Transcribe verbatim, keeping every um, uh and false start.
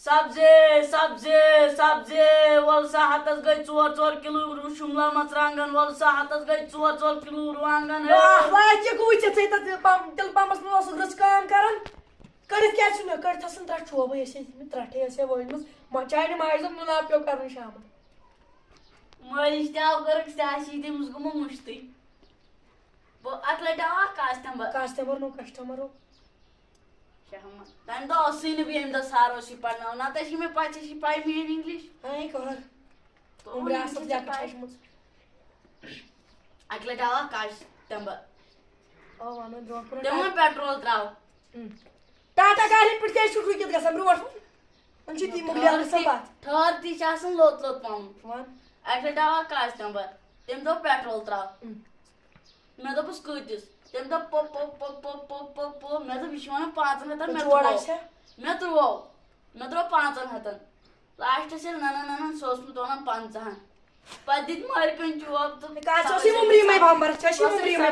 سبزی، سبزی، سبزی، وَل سا ہَتَس گٔے ژور ژور کِلوٗ شُملا مَرژٕوانٛگَن، وَل سا ہَتَس گٔے ژور ژور کِلوٗ رُوانٛگَن۔ واہ، واہ، یہِ کیٛاہ گوٚو ژےٚ؟ ژےٚ تَتھ پم-، تِلہٕ پمپَس منٛز اوسُکھ رٕژ کٲم کران۔ کٔڑِتھ کیٛازِ چھُنہٕ؟ کٔڑِتھ آسَن ترٛٹھ چھوبہٕ، أسۍ ٲسۍ مٕتۍ ترٛٹھے ٲسۍ ہے وٲلمٕژ۔ ما-، چایہِ نہٕ ماجہِ دوٚپ نُنہٕ آب پیوٚو کرُن شامَن۔ مٲلِس تہِ آو کٔرٕکھ ژےٚ آسی تٔمِس گوٚمُت مُشتٕے۔ بہٕ اَکہِ لَٹہِ آو اَکھ کاسٹمَر۔ کاسٹمَر نوٚو کاسٹمَر اوس۔ شاہ احمد۔ تَمہِ دۄہ اوسُے نہٕ بہٕ، ییٚمہِ دۄہ سَر اوسُے پَرناوان۔ نَتہٕ ٲسی مےٚ پَتہٕ ژےٚ چھِ پَے میٛٲنۍ اِنٛگلِش۔ اَے کَر؟ تہٕ عمرِ وۄنۍ آسہٕ چھِ لیکھٕ پَے۔ چھَچمٕژ۔ اَکہِ لَٹہِ آو اَکھ کاسٹمَر۔ آ، وَنو برٛونٛہہ کُن۔ تٔمۍ ووٚن پیٹرول ترٛاو۔ ہُم۔ ٹاٹا گاڑِ ہٕنٛدۍ پٲٹھۍ کیٛازِ چھُکھ رُکِتھ گژھان برٛونٛٹھ کُن؟ یِم چھِ تِم مۄغلٮ۪ن گژھان پَتھ۔ ٹھٔہر تہِ چھِ آسان لوٚت لوٚت پَنُن۔ وَن۔ اَکہِ لَٹہِ آو اَکھ کاسٹمَر۔ تٔمۍ دوٚپ پیٹرول ترٛاو۔ ہُم۔ مےٚ دوٚپُس کۭتِس؟ تٔمۍ دوٚپ پو پو پو پو پو پو پو۔ مےٚ دوٚپ یہِ چھُ وَنان پانٛژَن ہَتَن، مےٚ چور ترٛوو۔ آسہِ ہا؟ مےٚ ترٛوو۔ مےٚ ترٛوو پانٛژَن ہَتَن۔ لاسٹَس ییٚلہِ نَنان نَنان سُہ اوسمُت وَنان پنٛژاہَن۔ پَتہٕ دِتۍ مٲلکَن چوب تہٕ کَتھ چھِ ٲس یِم عمری یِمَے بمبر؟ ژےٚ چھِ یِم عمری یِمَے؟